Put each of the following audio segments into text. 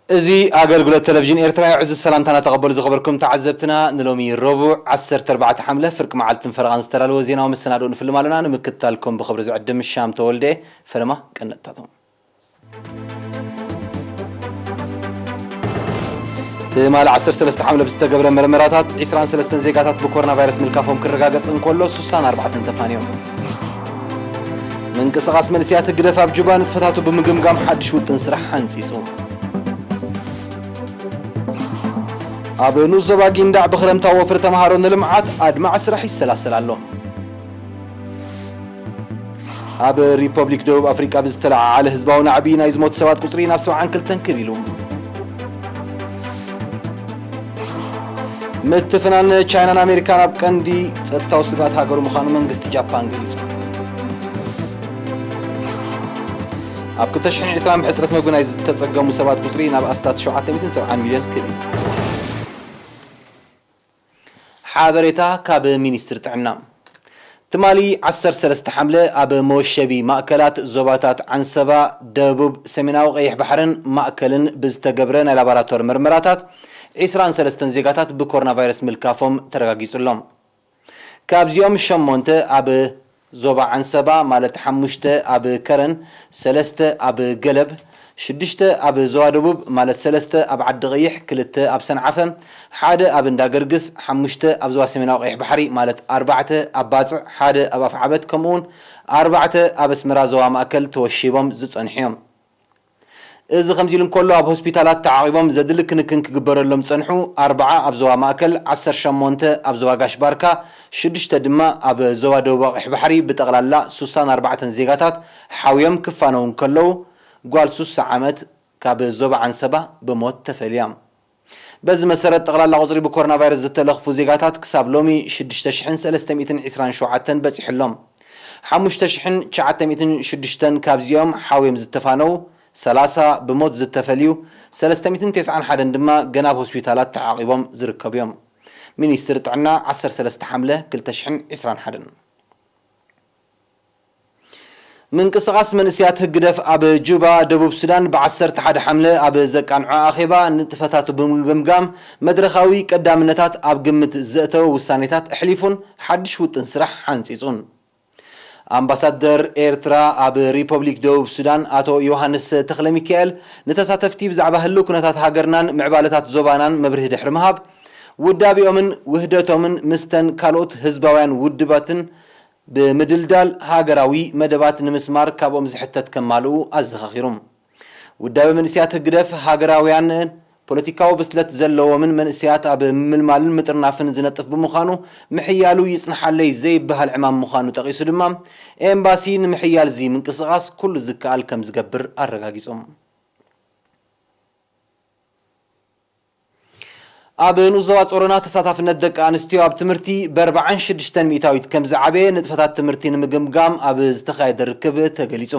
እዚ ኣገልግሎት ቴሌቪዥን ኤርትራ እዩ። ዕዙዝ ሰላምታና ተቐበሉ ዝኸበርኩም ተዓዘብትና። ንሎሚ ረቡዕ ዓሰርተ ኣርባዕተ ሓምለ ፍርቂ መዓልትን ፈረቓን ዝተዳለወ ዜናዊ መሰናድኦ ንፍልም ኣለና። ንምክትታልኩም ብኽብሪ ዝዕድም ሻም ተወልደ። ፈለማ ቀነጥታቶም። ትማሊ ዓሰርተ ሰለስተ ሓምለ ብዝተገብረ መርመራታት ዒስራን ሰለስተን ዜጋታት ብኮሮና ቫይረስ ምልካፎም ክረጋገጽ እንከሎ፣ ሱሳን ኣርባዕተን ተፋንዮም። ምንቅስቓስ መንእሰያት ህግደፍ ኣብ ጁባ ንጥፈታቱ ብምግምጋም ሓድሽ ውጥን ስራሕ ሓንጺጹ። ኣብ ንኡስ ዞባ ጊንዳዕ ብክረምታዊ ወፍሪ ተምሃሮ ንልምዓት ኣድማዒ ስራሕ ይሰላሰል ኣሎ። ኣብ ሪፐብሊክ ደቡብ ኣፍሪቃ ብዝተለዓዓለ ህዝባዊ ናዕቢ ናይ ዝሞቱ ሰባት ቁጽሪ ናብ ሰብዓን ክልተን ክብ ኢሉ። ምትፍናን ቻይናን ኣሜሪካን ኣብ ቀንዲ ጸጥታዊ ስግኣት ሃገሩ ምዃኑ መንግስቲ ጃፓን ገሊጹ። ኣብ ክልተ ሽሕን ዕስራን ብሕጽረት መግቢ ናይ ዝተጸገሙ ሰባት ቁጽሪ ናብ ኣስታት ሸውዓተ ሚእትን ሰብዓን ሚልዮን ክብ ኢሉ። ሓበሬታ ካብ ሚኒስትሪ ጥዕና። ትማሊ ዓሰርተ ሰለስተ ሓምለ ኣብ መወሸቢ ማእከላት ዞባታት ዓንሰባ፣ ደቡብ፣ ሰሜናዊ ቀይሕ ባሕርን ማእከልን ብዝተገብረ ናይ ላቦራቶሪ መርመራታት ዒስራን ሰለስተን ዜጋታት ብኮሮና ቫይረስ ምልካፎም ተረጋጊጹ ኣሎ። ካብዚኦም ሸሞንተ ኣብ ዞባ ዓንሰባ፣ ማለት ሓሙሽተ ኣብ ከረን፣ ሰለስተ ኣብ ገለብ፣ ሽዱሽተ ኣብ ዞባ ደቡብ፣ ማለት ሰለስተ ኣብ ዓዲ ቀይሕ፣ ክልተ ኣብ ሰንዓፈ፣ ሓደ ኣብ እንዳ ገርግስ፣ ሓሙሽተ ኣብ ዞባ ሰሜናዊ ቀይሕ ባሕሪ፣ ማለት ኣርባዕተ ኣብ ባጽዕ፣ ሓደ ኣብ ኣፍዓበት፣ ከምኡውን ኣርባዕተ ኣብ ኣስመራ ዞባ ማእከል ተወሺቦም ዝጸንሑ እዮም። እዚ ከምዚ ኢሉ እንከሎ፣ ኣብ ሆስፒታላት ተዓቒቦም ዘድሊ ክንክን ክግበረሎም ዝጸንሑ ኣርባዓ ኣብ ዞባ ማእከል፣ ዓሰርተ ሸሞንተ ኣብ ዞባ ጋሽ ባርካ፣ ሽዱሽተ ድማ ኣብ ዞባ ደቡብ ቀይሕ ባሕሪ፣ ብጠቕላላ ሱሳን ኣርባዕተን ዜጋታት ሓውዮም ክፋነው እንከለዉ፣ ጓል ሱሳ ዓመት ካብ ዞባ ዓንሰባ ብሞት ተፈልያ። በዚ መሰረት፣ ጠቕላላ ቁጽሪ ብኮሮና ቫይረስ ዝተለኽፉ ዜጋታት ክሳብ ሎሚ ሽዱሽተ ሽሕን ሰለስተ ሚእትን ዕስራን ሸውዓተን በጺሑ ኣሎ። ሓሙሽተ ሽሕን ትሽዓተ ሚእትን ሽዱሽተን ካብዚኦም ሓውዮም ዝተፋነው፣ ሰላሳ ብሞት ዝተፈልዩ፣ ሰለስተ ሚእትን ተስዓን ሓደን ድማ ገና ኣብ ሆስፒታላት ተዓቒቦም ዝርከቡ እዮም። ሚኒስትሪ ጥዕና፣ ዓሰርተ ሰለስተ ሓምለ ክልተ ሽሕን ዕስራን ሓደን። ምንቅስቓስ መንእሰያት ህግደፍ ኣብ ጁባ፣ ደቡብ ሱዳን፣ ብዓሰርተ ሓደ ሓምለ ኣብ ዘቃንዖ ኣኼባ፣ ንጥፈታቱ ብምግምጋም፣ መድረኻዊ ቀዳምነታት ኣብ ግምት ዘእተወ ውሳኔታት ኣሕሊፉን ሓድሽ ውጥን ስራሕ ሓንጺጹን። ኣምባሳደር ኤርትራ ኣብ ሪፐብሊክ ደቡብ ሱዳን፣ ኣቶ ዮሃንስ ተኽለሚካኤል፣ ንተሳተፍቲ ብዛዕባ ህልው ኩነታት ሃገርናን ምዕባለታት ዞባናን መብርሂ ድሕሪ ምሃብ፣ ውዳቤኦምን ውህደቶምን ምስተን ካልኦት ህዝባውያን ውድባትን ብምድልዳል ሃገራዊ መደባት ንምስማር ካብኦም ዝሕተት ከማልኡ ኣዘኻኺሩ። ውዳበ መንእሰያት ህግደፍ፣ ሃገራውያን ፖለቲካዊ ብስለት ዘለዎምን መንእሰያት ኣብ ምምልማልን ምጥርናፍን ዝነጥፍ ብምዃኑ፣ ምሕያሉ ይጽንሓለይ ዘይበሃል ዕማም ምዃኑ ጠቒሱ ድማ፣ ኤምባሲ ንምሕያል እዚ ምንቅስቓስ ኩሉ ዝከኣል ከም ዝገብር ኣረጋጊጹ። ኣብ ንኡስ ዞባ ጾሮና፣ ተሳታፍነት ደቂ ኣንስትዮ ኣብ ትምህርቲ ብኣርባዓን ሽዱሽተን ሚእታዊት ከም ዝዓበየ፣ ንጥፈታት ትምህርቲ ንምግምጋም ኣብ ዝተኻየደ ርክብ ተገሊጹ።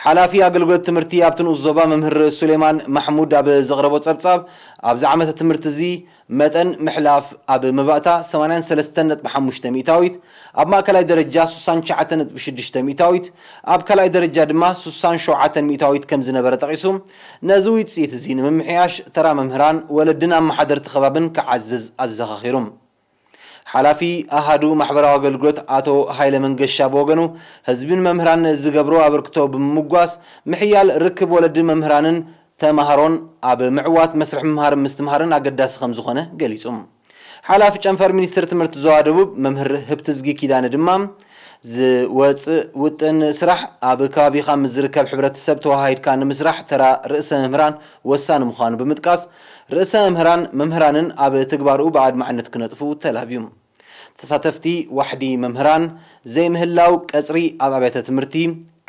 ሓላፊ ኣገልግሎት ትምህርቲ ኣብቲ ንኡስ ዞባ፣ መምህር ሱሌማን ማሕሙድ፣ ኣብ ዘቕረቦ ጸብጻብ፣ ኣብዚ ዓመተ ትምህርቲ እዚ መጠን ምሕላፍ ኣብ መባእታ ሰማንያን ሰለስተን ነጥቢ ሓሙሽተ ሚእታዊት፣ ኣብ ማእከላይ ደረጃ ሱሳን ትሽዓተን ነጥቢ ሽዱሽተ ሚእታዊት፣ ኣብ ካልኣይ ደረጃ ድማ ሱሳን ሸውዓተን ሚእታዊት ከም ዝነበረ ጠቒሱ፣ ነዚ ውጽኢት እዚ ንምምሕያሽ፣ ተራ መምህራን፣ ወለድን ኣመሓደርቲ ከባብን ክዓዝዝ ኣዘኻኺሩ። ሓላፊ ኣሃዱ ማሕበራዊ ኣገልግሎት ኣቶ ሃይለ መንገሻ ብወገኑ፣ ህዝብን መምህራን ዝገብሮ ኣበርክቶ ብምምጓስ፣ ምሕያል ርክብ ወለድን መምህራንን ተማሃሮን ኣብ ምዕዋት መስርሕ ምምሃርን ምስትምሃርን ኣገዳሲ ከም ዝኾነ ገሊጹ። ሓላፊ ጨንፈር ሚኒስትሪ ትምህርቲ ዞባ ደቡብ መምህር ህብትዝጊ ኪዳነ ድማ፣ ዝወጽእ ውጥን ስራሕ ኣብ ከባቢኻ ምስ ዝርከብ ሕብረተሰብ ተወሃሂድካ ንምስራሕ ተራ ርእሰ መምህራን ወሳኒ ምዃኑ ብምጥቃስ፣ ርእሰ መምህራን መምህራንን ኣብ ትግባርኡ ብኣድማዕነት ክነጥፉ ተላብዩ። ተሳተፍቲ፣ ዋሕዲ መምህራን ዘይምህላው ቀጽሪ ኣብ ኣብያተ ትምህርቲ፣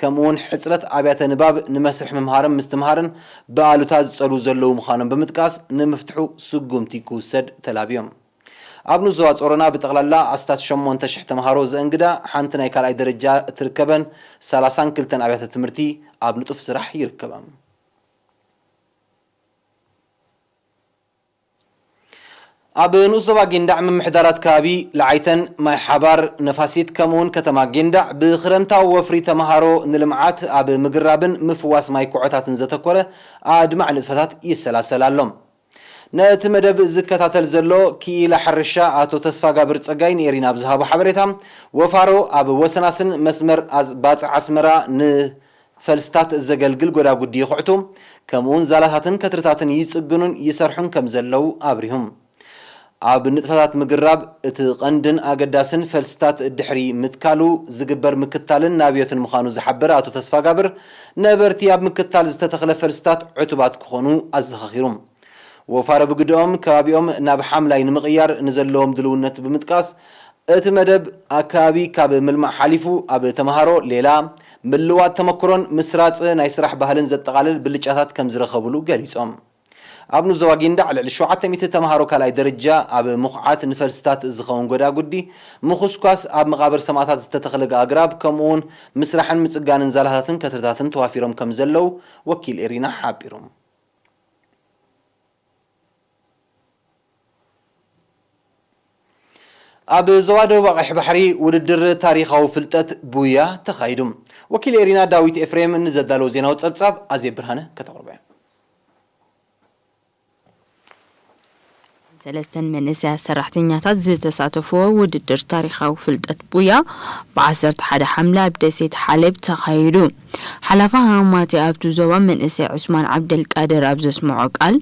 ከምኡውን ሕጽረት ኣብያተ ንባብ ንመስርሕ ምምሃርን ምስትምሃርን ብኣሉታ ዝጸልዉ ዘለዉ ምዃኖም ብምጥቃስ፣ ንምፍትሑ ስጉምቲ ክውሰድ ተላብዮም። ኣብ ንኡስ ዞባ ጾሮና ብጠቕላላ ኣስታት ሸሞንተ ሽሕ ተምሃሮ ዘእንግዳ ሓንቲ ናይ ካልኣይ ደረጃ እትርከበን ሰላሳን ክልተን ኣብያተ ትምህርቲ ኣብ ንጡፍ ስራሕ ይርከባ። ኣብ ንኡስ ዞባ ጊንዳዕ ምምሕዳራት ከባቢ ለዓይተን፣ ማይ ሓባር፣ ነፋሲት ከምኡውን ከተማ ጊንዳዕ ብክረምታዊ ወፍሪ ተምሃሮ ንልምዓት ኣብ ምግራብን ምፍዋስ ማይ ኩዖታትን ዘተኮረ ኣድማዕ ንጥፈታት ይሰላሰል ኣሎ። ነቲ መደብ ዝከታተል ዘሎ ክኢላ ሕርሻ ኣቶ ተስፋጋብር ጸጋይ ንኤሪና ኣብ ዝሃቦ ሓበሬታ፣ ወፋሮ ኣብ ወሰናስን መስመር ኣዝ-፣ ባጽዕ ኣስመራ ንፈልስታት ዘገልግል ጎዳጉዲ ይኹዕቱ፣ ከምኡውን ዛላታትን ከትርታትን ይጽግኑን ይሰርሑን ከም ዘለዉ ኣብሪሁ። ኣብ ንጥፈታት ምግራብ እቲ ቀንድን ኣገዳስን ፈልስታት ድሕሪ ምትካሉ ዝግበር ምክታልን ናብዮትን ምዃኑ ዝሓበረ ኣቶ ተስፋጋብር፣ ነበርቲ ኣብ ምክታል ዝተተኽለ ፈልስታት ዕቱባት ክኾኑ ኣዘኻኺሩ። ወፋሮ ብግደኦም፣ ከባቢኦም ናብ ሓምላይ ንምቕያር ንዘለዎም ድልውነት ብምጥቃስ፣ እቲ መደብ ኣከባቢ ካብ ምልማዕ ሓሊፉ፣ ኣብ ተምሃሮ ሌላ ምልዋጥ ተመክሮን ምስራጽ ናይ ስራሕ ባህልን ዘጠቓልል ብልጫታት ከም ዝረኸብሉ ገሊጾም። ኣብ ንኡስ ዞባ ጊንዳዕ ልዕሊ ሸውዓተ ሚእቲ ተምሃሮ ካልኣይ ደረጃ ኣብ ምኹዓት ንፈልስታት ዝኸውን ጎዳጉዲ፣ ምኹስኳስ፣ ኣብ መቓብር ሰማእታት ዝተተኽለ ኣግራብ፣ ከምኡውን ምስራሕን ምጽጋንን ዛላታትን ከትርታትን ተዋፊሮም ከም ዘለዉ ወኪል ኤሪና ሓቢሩ። ኣብ ዞባ ደቡብ ቀይሕ ባሕሪ ውድድር ታሪኻዊ ፍልጠት ቡያ ተኻይዱ። ወኪል ኤሪና ዳዊት ኤፍሬም ንዘዳለዎ ዜናዊ ጸብጻብ ኣዜብ ብርሃነ ከተቕርቦ እያ። ሰለስተን መንእሰያት ሰራሕተኛታት ዝተሳተፍዎ ውድድር ታሪኻዊ ፍልጠት ቡያ ብ ዓሰርተ ሓደ ሓምለ ኣብ ደሴት ሓለብ ተኻይዱ። ሓላፊ ሃማማቲ ኣብቲ ዞባ መንእሰይ ዑስማን ዓብደልቃድር ኣብ ዘስምዖ ቃል፣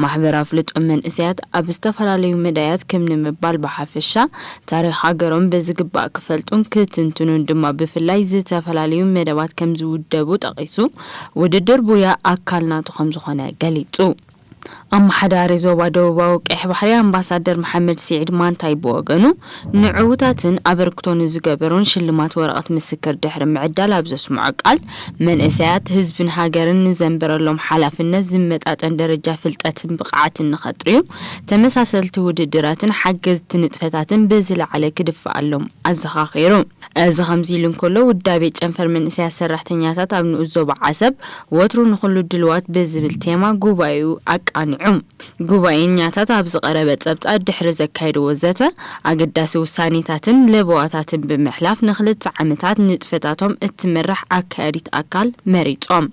ማሕበር ኣፍልጦ መንእሰያት ኣብ ዝተፈላለዩ መዳያት ከም ንምባል ብሓፈሻ ታሪኽ ሃገሮም ብዝግባእ ክፈልጡን ክትንትኑን ድማ ብፍላይ ዝተፈላለዩ መደባት ከም ዝውደቡ ጠቒሱ፣ ውድድር ቡያ ኣካል ናቱ ከም ዝኾነ ገሊጹ። ኣመሓዳሪ ዞባ ደቡባዊ ቀይሕ ባሕሪ ኣምባሳደር መሓመድ ስዒድ ማንታይ ብወገኑ፣ ንዕዉታትን ኣበርክቶ ንዝገበሩን ሽልማት ወረቐት ምስክር ድሕሪ ምዕዳል ኣብ ዘስምዖ ቃል፣ መንእሰያት ህዝብን ሃገርን ንዘንበረሎም ሓላፍነት ዝመጣጠን ደረጃ ፍልጠትን ብቕዓትን ንኸጥርዩ፣ ተመሳሰልቲ ውድድራትን ሓገዝቲ ንጥፈታትን ብዝለዓለ ክድፍኣሎም ኣዘኻኺሩ። እዚ ከምዚ ኢሉ እንከሎ፣ ውዳቤ ጨንፈር መንእሰያት ሰራሕተኛታት ኣብ ንኡስ ዞባ ዓሰብ ወትሩ ንኹሉ ድልዋት ብዝብል ቴማ ጉባኤኡ ኣቃኒዑ። ጉባኤኛታት ኣብ ዝቐረበ ጸብጻብ ድሕሪ ዘካየድዎ ዘተ፣ ኣገዳሲ ውሳኔታትን ለበዋታትን ብምሕላፍ ንኽልተ ዓመታት ንጥፈታቶም እትመርሕ ኣካያዲት ኣካል መሪጾም።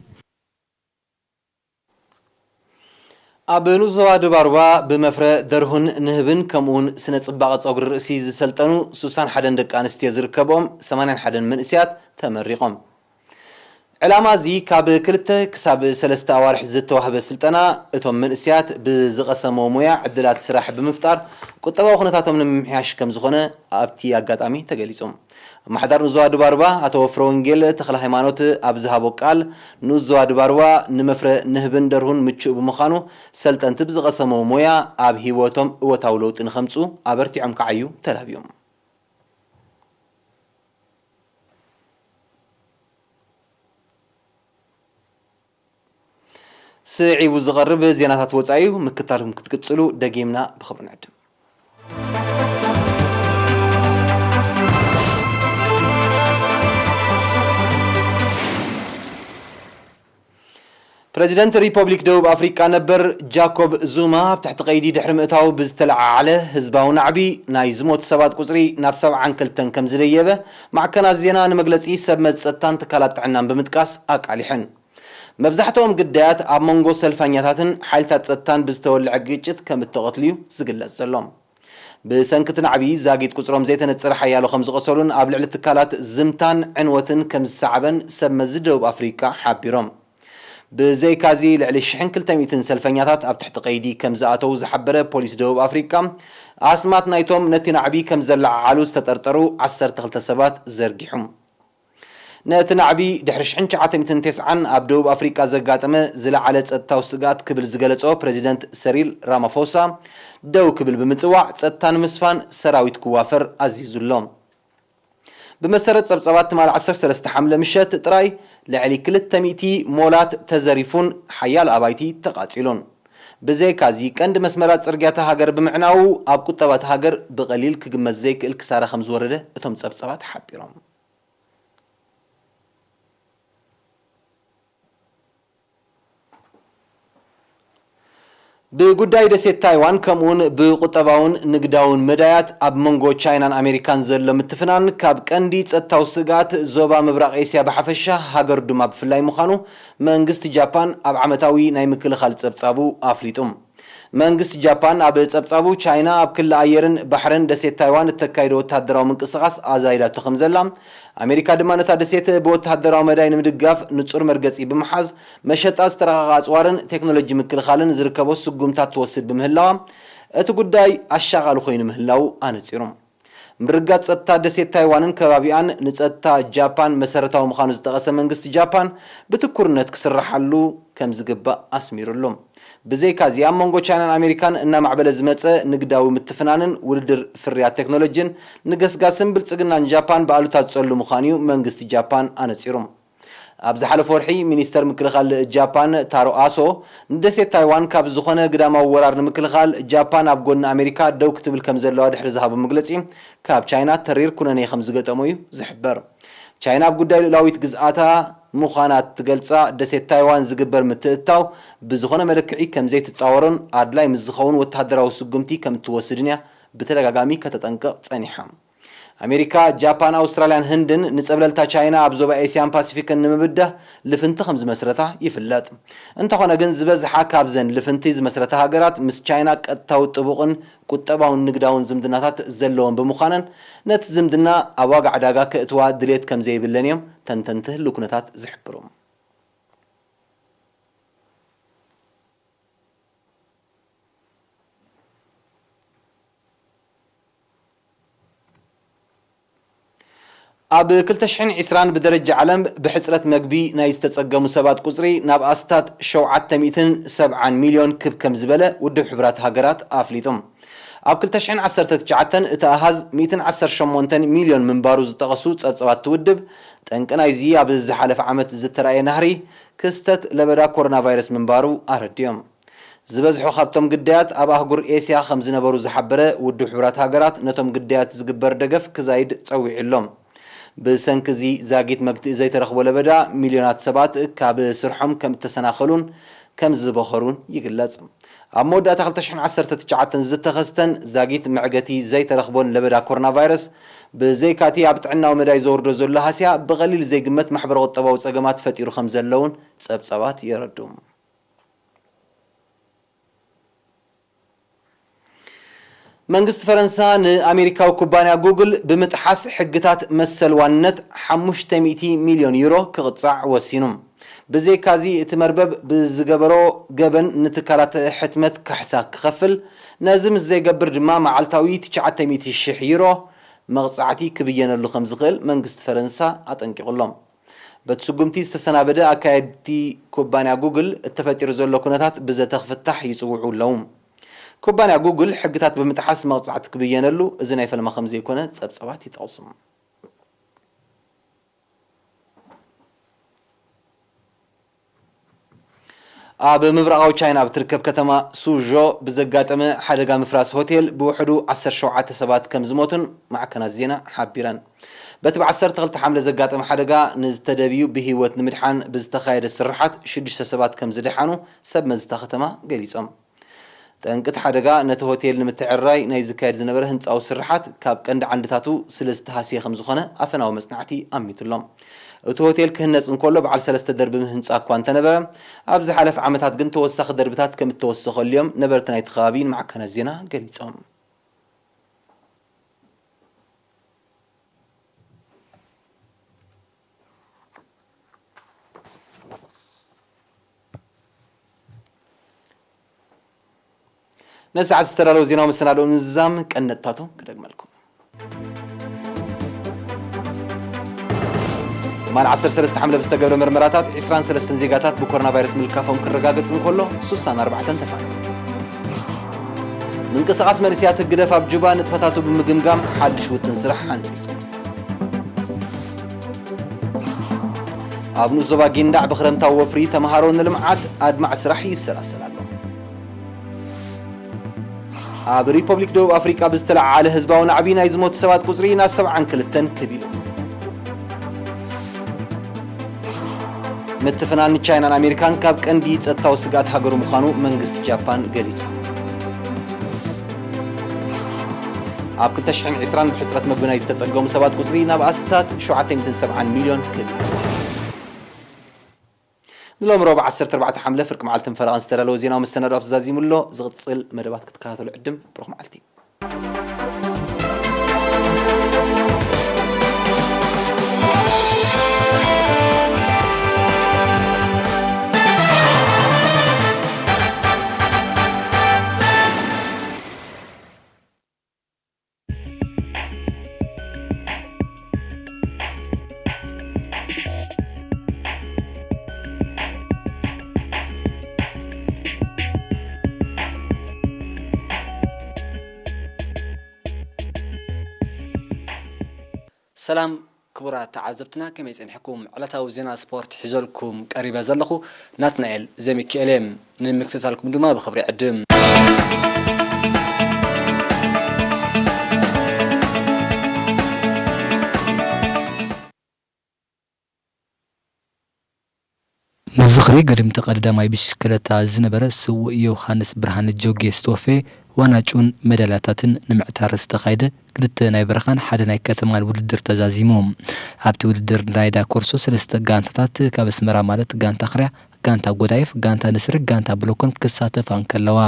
ኣብ ንኡስ ዞባ ደቡብ ኣርባ ብመፍረ ደርሁን ንህብን ከምኡውን ስነ ጽባቐ ጸጉሪ ርእሲ ዝሰልጠኑ ስሳን ሓደን ደቂ ኣንስትዮ ዝርከብኦም ሰማንያን ሓደን መንእሰያት ተመሪቖም። ዕላማ እዚ ካብ ክልተ ክሳብ ሰለስተ ኣዋርሕ ዝተዋህበ ስልጠና፣ እቶም መንእሰያት ብዝቐሰምዎ ሞያ ዕድላት ስራሕ ብምፍጣር ቁጠባዊ ኩነታቶም ንምምሕያሽ ከም ዝኾነ ኣብቲ ኣጋጣሚ ተገሊጹ። ኣመሓዳሪ ንኡስ ዞባ ደቡብ ኣርባ ኣቶ ወፍረ ወንጌል ተኽለ ሃይማኖት ኣብ ዝሃቦ ቃል፣ ንኡስ ዞባ ደቡብ ኣርባ ንመፍረ ንህብን ደርሁን ምቹእ ብምዃኑ፣ ሰልጠንቲ ብዝቐሰምዎ ሞያ ኣብ ህይወቶም እወታዊ ለውጢ ንኸምጽኡ ኣበርቲዖም ክዓዩ ተላብዮም። ስዒቡ ዝቐርብ ዜናታት ወጻኢ እዩ። ምክታልኩም ክትቅጽሉ ደጊምና ብኽብሪ ንዕድም። ፕረዚደንት ሪፐብሊክ ደቡብ ኣፍሪቃ ነበር ጃኮብ ዙማ ኣብ ትሕቲ ቀይዲ ድሕሪ ምእታዉ ብዝተለዓዓለ ህዝባዊ ናዕቢ ናይ ዝሞቱ ሰባት ቁጽሪ ናብ ሰብዓን ክልተን ከም ዝደየበ ማዕከናት ዜና ንመግለጺ ሰብ መዚ ጸጥታን ትካላት ጥዕናን ብምጥቃስ ኣቃሊሐን። መብዛሕትኦም ግዳያት ኣብ መንጎ ሰልፋኛታትን ሓይልታት ጸጥታን ብዝተወልዐ ግጭት ከም እተቐትሉ እዩ ዝግለጽ ዘሎ። ብሰንኪ እቲ ናዕቢ ዛጊት ቁጽሮም ዘይተነጸረ ሓያሎ ከም ዝቐሰሉን ኣብ ልዕሊ ትካላት ዝምታን ዕንወትን ከም ዝሰዓበን ሰብ መዚ ደቡብ ኣፍሪቃ ሓቢሮም። ብዘይካዚ ልዕሊ ሽሕን ክልተ ሚእትን ሰልፈኛታት ኣብ ትሕቲ ቀይዲ ከም ዝኣተዉ ዝሓበረ ፖሊስ ደቡብ ኣፍሪቃ፣ ኣስማት ናይቶም ነቲ ናዕቢ ከም ዘለዓዓሉ ዝተጠርጠሩ ዓሰርተ ክልተ ሰባት ዘርጊሑ። ነቲ ናዕቢ ድሕሪ ሽሕን ትሽዓተ ሚእትን ተስዓን ኣብ ደቡብ ኣፍሪቃ ዘጋጠመ ዝለዓለ ጸጥታዊ ስግኣት ክብል ዝገለጾ ፕረዚደንት ሰሪል ራማፎሳ፣ ደው ክብል ብምጽዋዕ ጸጥታ ንምስፋን ሰራዊት ክዋፈር ኣዚዙ ኣሎ። ብመሰረት ጸብጻባት ትማሊ ዓሰርተ ሰለስተ ሓምለ ምሸት ጥራይ ልዕሊ ክልተ ሚእቲ ሞላት ተዘሪፉን ሓያሎ ኣባይቲ ተቓጺሉን። ብዘይካዚ ቀንዲ መስመራት ጽርግያታ ሃገር ብምዕናዉ ኣብ ቁጠባታ ሃገር ብቐሊል ክግመት ዘይክእል ክሳራ ከም ዝወረደ እቶም ጸብጻባት ሓቢሮም። ብጉዳይ ደሴት ታይዋን ከምኡውን ብቁጠባውን ንግዳውን መዳያት ኣብ መንጎ ቻይናን ኣሜሪካን ዘሎ ምትፍናን ካብ ቀንዲ ጸጥታዊ ስግኣት ዞባ ምብራቕ ኤስያ ብሓፈሻ ሃገር ድማ ብፍላይ ምዃኑ መንግስቲ ጃፓን ኣብ ዓመታዊ ናይ ምክልኻል ጸብጻቡ ኣፍሊጡ። መንግስቲ ጃፓን ኣብ ጸብጻቡ ቻይና ኣብ ክሊ ኣየርን ባሕርን ደሴት ታይዋን እተካይዶ ወተሃደራዊ ምንቅስቓስ ኣዛይዳቶ ከም ዘላ ኣሜሪካ ድማ ነታ ደሴት ብወተሃደራዊ መዳይ ንምድጋፍ ንጹር መርገጺ ብምሓዝ መሸጣ ዝተረቐቐ ኣጽዋርን ቴክኖሎጂ ምክልኻልን ዝርከቦ ስጉምታት ትወስድ ብምህላዋ እቲ ጉዳይ ኣሻቓሊ ኮይኑ ምህላው ኣነጺሩ። ምርግጋጽ ጸጥታ ደሴት ታይዋንን ከባቢኣን ንጸጥታ ጃፓን መሰረታዊ ምዃኑ ዝጠቐሰ መንግስቲ ጃፓን ብትኩርነት ክስራሓሉ ከም ዝግባእ ኣስሚሩሉ። ብዘይካዚ ኣብ መንጎ ቻይናን ኣሜሪካን እናማዕበለ ዝመጸ ንግዳዊ ምትፍናንን ውድድር ፍርያት ቴክኖሎጂን ንገስጋስን ብልጽግናን ጃፓን ብኣሉታ ዝጸሉ ምዃኑ እዩ መንግስቲ ጃፓን ኣነጺሩ። ኣብ ዝሓለፈ ወርሒ ሚኒስተር ምክልኻል ጃፓን ታሮ ኣሶ ንደሴት ታይዋን ካብ ዝኾነ ግዳማዊ ወራር ንምክልኻል ጃፓን ኣብ ጎኒ ኣሜሪካ ደው ክትብል ከም ዘለዋ ድሕሪ ዝሃቦ መግለጺ ካብ ቻይና ተሪር ኩነኔ ከም ዝገጠሞ እዩ ዝሕበር። ቻይና ኣብ ጉዳይ ልኡላዊት ግዝኣታ ምዃና ትገልጻ ደሴት ታይዋን ዝግበር ምትእትታው ብዝኾነ መለክዒ ከም ዘይትጻወሮን ኣድላይ ምስ ዝኸውን ወተሃደራዊ ስጉምቲ ከም እትወስድን እያ ብተደጋጋሚ ከተጠንቅቕ ጸኒሓ። ኣሜሪካ፣ ጃፓን፣ ኣውስትራልያን ህንድን ንጸብለልታ ቻይና ኣብ ዞባ ኤስያን ፓሲፊክን ንምብዳህ ልፍንቲ ከም ዝመስረታ ይፍለጥ። እንተኾነ ግን ዝበዝሓ ካብዘን ልፍንቲ ዝመስረታ ሃገራት ምስ ቻይና ቀጥታዊ ጥቡቕን ቁጠባውን ንግዳውን ዝምድናታት ዘለወን ብምዃነን ነቲ ዝምድና ኣብ ዋጋ ዕዳጋ ከእትዋ ድሌት ከም ዘይብለን እዮም ተንተንቲ ህልው ኩነታት ዝሕብሩ። ኣብ ክልተ ሽሕን ዕስራን ብደረጃ ዓለም ብሕጽረት መግቢ ናይ ዝተጸገሙ ሰባት ቁጽሪ ናብ ኣስታት ሸውዓተ ሚእትን ሰብዓን ሚልዮን ክብ ከም ዝበለ ውድብ ሕቡራት ሃገራት ኣፍሊጡ። ኣብ ክልተ ሽሕን ዓሰርተ ትሽዓተን እቲ ኣሃዝ ሚእትን ዓሰርተ ሸሞንተን ሚልዮን ምንባሩ ዝጠቐሱ ጸብጸባት እቲ ውድብ፣ ጠንቂ ናይዚ ኣብ ዝሓለፈ ዓመት ዝተራእየ ናህሪ ክስተት ለበዳ ኮሮና ቫይረስ ምንባሩ ኣረዲኦም። ዝበዝሑ ካብቶም ግዳያት ኣብ ኣህጉር ኤስያ ከም ዝነበሩ ዝሓበረ ውድብ ሕቡራት ሃገራት፣ ነቶም ግዳያት ዝግበር ደገፍ ክዛይድ ጸዊዑ ኣሎ። ብሰንኪ እዚ ዛጊት መግትኢ ዘይተረኽቦ ለበዳ፣ ሚልዮናት ሰባት ካብ ስርሖም ከም እተሰናኸሉን ከም ዝበኸሩን ይግለጽ። ኣብ መወዳእታ ክልተ ሽሕን ዓሰርተ ትሽዓተን ዝተኸስተን ዛጊት መዕገቲ ዘይተረኽቦን ለበዳ ኮሮና ቫይረስ፣ ብዘይካቲ ኣብ ጥዕናዊ መዳይ ዘውርዶ ዘሎ ሃስያ፣ ብቐሊል ዘይግመት ማሕበረ ቁጠባዊ ጸገማት ፈጢሩ ከም ዘለውን ጸብጻባት የረድኡ። መንግስቲ ፈረንሳ ንኣሜሪካዊ ኩባንያ ጉግል ብምጥሓስ ሕግታት መሰል ዋንነት ሓሙሽተ ሚእቲ ሚልዮን ዩሮ ክቕጻዕ ወሲኑ። ብዘይካዚ እቲ መርበብ ብዝገበሮ ገበን ንትካላት ሕትመት ካሕሳ ክኸፍል፣ ነዚ ምስ ዘይገብር ድማ መዓልታዊ ትሽዓተ ሚእቲ ሽሕ ዩሮ መቕጻዕቲ ክብየነሉ ከም ዝኽእል መንግስቲ ፈረንሳ ኣጠንቂቑ ኣሎ። በቲ ስጉምቲ ዝተሰናበደ ኣካየድቲ ኩባንያ ጉግል እተፈጢሩ ዘሎ ኩነታት ብዘተ ክፍታሕ ይጽውዑ ኣለዉ። ኩባንያ ጉግል ሕግታት ብምጥሓስ መቕጻዕቲ ክብየነሉ እዚ ናይ ፈለማ ከም ዘይኮነ ጸብጸባት ይጠቕሱ። ኣብ ምብራቓዊ ቻይና ኣብ ትርከብ ከተማ ሱዦ ብዘጋጠመ ሓደጋ ምፍራስ ሆቴል ብውሕዱ ዓሰርተ ሸውዓተ ሰባት ከም ዝሞቱን ማዕከናት ዜና ሓቢረን። በቲ ብ ዓሰርተ ክልተ ሓምለ ዘጋጠመ ሓደጋ ንዝተደብዩ ብህይወት ንምድሓን ብዝተኻየደ ስርሓት ሽዱሽተ ሰባት ከም ዝደሓኑ ሰብ መዚ እታ ከተማ ገሊጾም። ጠንቂ እቲ ሓደጋ ነቲ ሆቴል ንምትዕርራይ ናይ ዝካየድ ዝነበረ ህንጻዊ ስርሓት ካብ ቀንዲ ዓንድታቱ ስለ ዝተሃስየ ከም ዝኾነ ኣፈናዊ መጽናዕቲ ኣሚቱ ኣሎ። እቲ ሆቴል ክህነጽ እንከሎ በዓል ሰለስተ ደርቢ ህንጻ እኳ እንተነበረ፣ ኣብ ዝሓለፈ ዓመታት ግን ተወሳኺ ደርብታት ከም እተወሰኸሉ እዮም ነበርቲ ናይቲ ከባቢ ንማዕከናት ዜና ገሊጾም። ነዚ ሰዓት ዝተዳለወ ዜናዊ መሰናድኦ ንምዝዛም ቀንዲ ነጥብታቱ ክደግመልኩም። ትማሊ ዓሰርተ ሰለስተ ሓምለ ብዝተገብረ መርመራታት ዕስራን ሰለስተን ዜጋታት ብኮሮና ቫይረስ ምልካፎም ክረጋገጽ እንከሎ፣ ስሳን ኣርባዕተን ተፋንዮም። ምንቅስቓስ መንእሰያት ህግደፍ ኣብ ጁባ ንጥፈታቱ ብምግምጋም ሓድሽ ውጥን ስራሕ ሓንጺጹ። ኣብ ንኡስ ዞባ ጊንዳዕ ብክረምታዊ ወፍሪ ተምሃሮ ንልምዓት ኣድማዕ ስራሕ ይሰላሰል ኣሎ። ኣብ ሪፐብሊክ ደቡብ ኣፍሪቃ ብዝተለዓዓለ ህዝባዊ ናዕቢ ናይ ዝሞቱ ሰባት ቁጽሪ ናብ ሰብዓን ክልተን ክብ ኢሉ። ምትፍናን ቻይናን ኣሜሪካን ካብ ቀንዲ ጸጥታዊ ስግኣት ሃገሩ ምዃኑ መንግስቲ ጃፓን ገሊጹ። ኣብ ክልተ ሽሕን ዕስራን ብሕጽረት መግቢ ናይ ዝተጸገሙ ሰባት ቁጽሪ ናብ ኣስታት ሸውዓተ ሚእትን ሰብዓን ሚልዮን ክብል። ንሎሚ ረቡዕ ዓሰርተ ኣርባዕተ ሓምለ ፍርቂ መዓልትን ፈረቓን ዝተዳለወ ዜናዊ መሰናዶ ኣብ ተዛዚሙ ኣሎ። ዝቕጽል መደባት ክትከታተሉ ዕድም። ብሩኽ መዓልቲ። ሰላም ክቡራት ተዓዘብትና፣ ከመይ ጸኒሕኩም? ዕለታዊ ዜና ስፖርት ሒዘልኩም ቀሪበ ዘለኹ ናትናኤል ዘሚካኤል እየ። ንምክትታልኩም ድማ ብኽብሪ ዕድም። ንዝኽሪ ገዲም ተቐዳዳማይ ብሽክለታ ዝነበረ ስዉእ ዮሃንስ ብርሃነ ጆጌ ዝተወፈየ ዋንጫን መዳልያታትን ንምዕታር ዝተኻየደ ክልተ ናይ በረኻን ሓደ ናይ ከተማን ውድድር ተዛዚሙ። ኣብቲ ውድድር ናይ ዳኮርሶ ሰለስተ ጋንታታት ካብ ኣስመራ ማለት ጋንታ ክርያ፣ ጋንታ ጎዳይፍ፣ ጋንታ ንስሪ፣ ጋንታ ብሎኮን ክሳተፋ እንከለዋ፣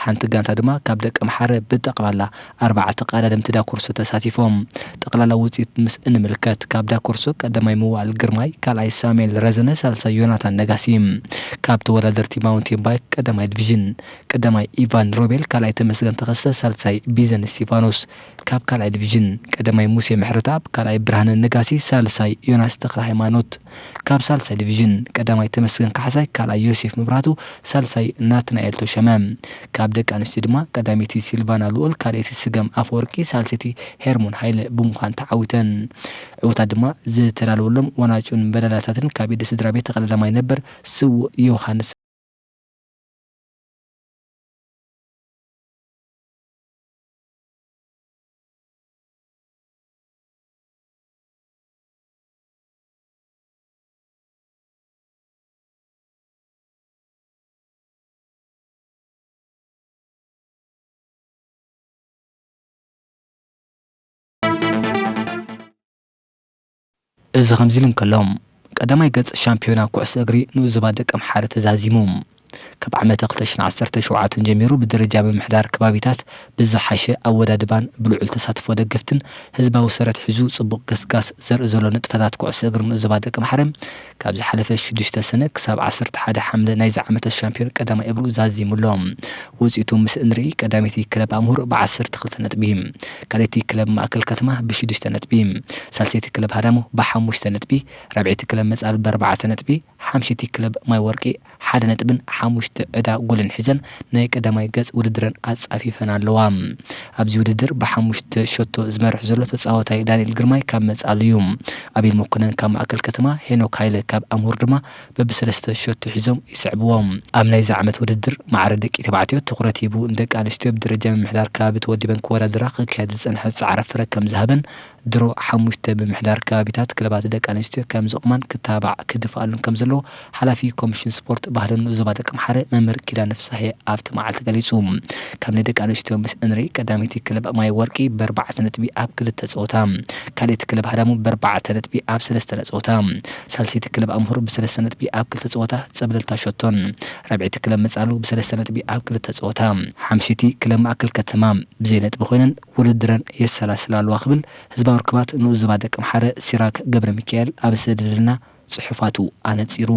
ሓንቲ ጋንታ ድማ ካብ ደቂ ኣምሓረ ብጠቕላላ ኣርባዕተ ቀዳደምቲ ዳኮርሶ ተሳቲፎም። ጠቕላላ ውፅኢት ምስ እንምልከት፣ ካብ ዳኮርሶ ቀዳማይ ምዋል ግርማይ፣ ካልኣይ ሳሙኤል ረዘነ፣ ሳልሳይ ዮናታን ነጋሲ። ካብ ተወዳደርቲ ማውንቴን ባይክ ቀዳማይ ዲቪዥን ቀዳማይ ኢቫን ሮቤል፣ ካልኣይ ተመስገን ተኸስተ፣ ሳልሳይ ቢዘን እስቲፋኖስ። ካብ ካልኣይ ዲቪዥን ቀዳማይ ሙሴ ምሕረተኣብ፣ ካልኣይ ብርሃነ ነጋሲ፣ ሳልሳይ ዮናስ ተኽለ ሃይማኖት። ካብ ሳልሳይ ዲቪዥን ቀዳማይ ተመስገን ካሕሳይ፣ ካልኣይ ዮሴፍ መብራህቱ፣ ሳልሳይ ናትናኤል ተሾመ። ካብ ደቂ ኣንስትዮ ድማ ቀዳመይቲ ሲልቫና ልኡል፣ ካልኣይቲ ስገም ኣፈወርቂ፣ ሳልሰይቲ ሄርሞን ሃይለ ብምዃን ተዓዊተን። ዕውታት ድማ ዝተዳለወሎም ዋንጫን መዳልያታትን ካብ ኢድ ስድራ ቤት ተቐዳዳማይ ነበር ስዉእ ዮሃንስ እዚ ከምዚ ኢሉ እንከሎ፣ ቀዳማይ ገጽ ሻምፒዮና ኩዕሶ እግሪ ንኡስ ዞባ ደቂ ኣምሓረ ተዛዚሙ። ካብ ዓመተ ክልተ ሽሕን ዓሰርተ ሸውዓተን ጀሚሩ ብደረጃ ምምሕዳር ከባቢታት ብዝሓሸ ኣወዳድባን ብልዑል ተሳትፎ ደገፍትን ህዝባዊ ሰረት ሒዙ ጽቡቕ ገስጋስ ዘርኢ ዘሎ ንጥፈታት ኩዕሶ እግሪ ንኡስ ዞባ ደቂ ኣምሓረ ካብ ዝሓለፈ ሽዱሽተ ሰነ ክሳብ ዓሰርተ ሓደ ሓምለ ናይዚ ዓመተ ሻምፒዮን ቀዳማይ እግሩ ዛዚሙ ኣሎ። ውጽኢቱ ምስ እንርኢ ቀዳመይቲ ክለብ ኣምሁር ብዓሰርተ ክልተ ነጥቢ፣ ካልኣይቲ ክለብ ማእከል ከተማ ብሽዱሽተ ነጥቢ፣ ሳልሰይቲ ክለብ ሃዳሙ ብሓሙሽተ ነጥቢ፣ ራብዐይቲ ክለብ መጻል ብኣርባዕተ ነጥቢ፣ ሓምሸይቲ ክለብ ማይ ወርቂ ሓደ ነጥብን ሓሙሽተ ዕዳ ጎልን ሒዘን ናይ ቀዳማይ ገጽ ውድድረን ኣጻፊፈን ኣለዋ። ኣብዚ ውድድር ብሓሙሽተ ሸቶ ዝመርሕ ዘሎ ተጻዋታይ ዳንኤል ግርማይ ካብ መጻሉ እዩ። ኣቤል መኮነን ካብ ማእከል ከተማ፣ ሄኖክ ሃይለ ካብ ኣምሁር ድማ በብሰለስተ ሸቶ ሒዞም ይስዕብዎም። ኣብ ናይዚ ዓመት ውድድር ማዕረ ደቂ ተባዕትዮ ትኹረት ሂቡ ንደቂ ኣንስትዮ ብደረጃ ምምሕዳር ከባቢ ተወዲበን ክወዳደራ ክካየድ ዝጸንሐ ጻዕሪ ፍረ ከም ዝሃበን ድሮ ሓሙሽተ ምምሕዳር ከባቢታት ክለባት ደቂ ኣንስትዮ ከም ዘቑማን ክታባዕ ክድፍኣሉን ከም ዘለዎ ሓላፊ ኮሚሽን ስፖርት ባህልን ንኡስ ዞባ ደቂ ኣምሓረ መምህር ኪዳነ ፍሳሐ ኣብቲ መዓልቲ ገሊጹ። ካብ ናይ ደቂ ኣንስትዮ ምስ እንርኢ ቀዳመይቲ ክለብ ማይ ወርቂ በርባዕተ ነጥቢ ኣብ ክልተ ጸወታ፣ ካልኣይቲ ክለብ ሃዳሙ በርባዕተ ነጥቢ ኣብ ሰለስተ ጸወታ፣ ሳልሰይቲ ክለብ ኣምሁር ብሰለስተ ነጥቢ ኣብ ክልተ ጸወታ ጸብለልታ ሸቶን ራብዐይቲ ክለብ መጻሉ ብሰለስተ ነጥቢ ኣብ ክልተ ጸወታ፣ ሓምሸይቲ ክለብ ማእከል ከተማ ብዘይ ነጥቢ ኮይነን ውድድረን የሰላስላ ኣለዋ ክብል ህዝባዊ ርክባት ንኡስ ዞባ ደቂ ኣምሓረ ሲራክ ገብረ ሚካኤል ኣብ ዝሰደደልና ጽሑፋቱ ኣነጺሩ።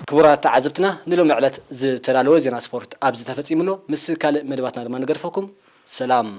ክቡራት ተዓዘብትና፣ ንሎሚ ዕለት ዝተዳለወ ዜና ስፖርት ኣብዚ ተፈጺሙ ኣሎ። ምስ ካልእ መደባትና ድማ ንገድፈኩም። ሰላም።